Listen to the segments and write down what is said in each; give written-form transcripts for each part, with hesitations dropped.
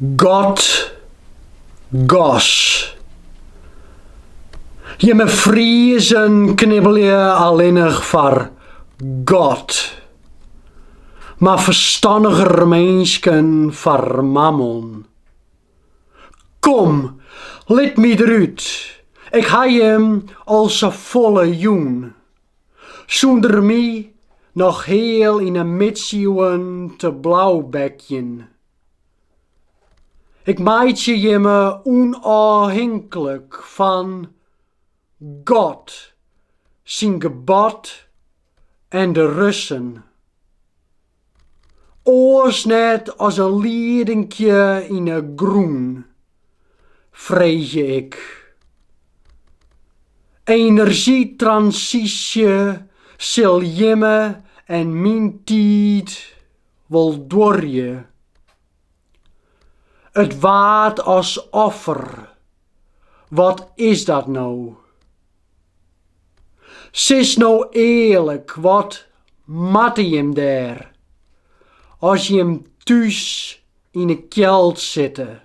God, gas. Jimme Friezen knibbelje allinnich foar God, mar ferstanniger minsken foar mammon. Kom, lit my derút, ik ha jim al safolle jûn. Sûnder my noch heal yn 'e midsiuwen te blaubekjen. Ik meitsje jimme ûnôfhinklik fan God, syn gebod en de Russen. Oars net as in liedinkje yn 'e grûn, freegje ik. Enerzjytransysje sil jimme en myn tiid wol duorje. It Waad as offer, wat is dat no? Sis no earlik, wat moatte jim dêr, as jim thús yn 'e kjeld sitte?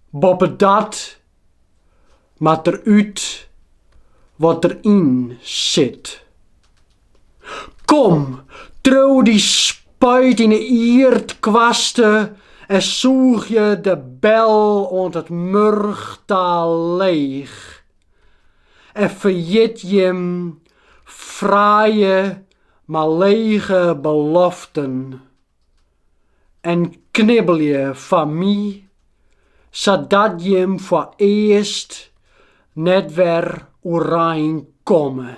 Boppedat moat der út wat der yn sit. Kom, triuw dy spuit yn 'e ierdkoarste en sûgje de bel oant it murch ta leech. En ferjit jim fraaie mar lege beloften en knibbelje foar my sadat jim foarearst net wer oerein komme.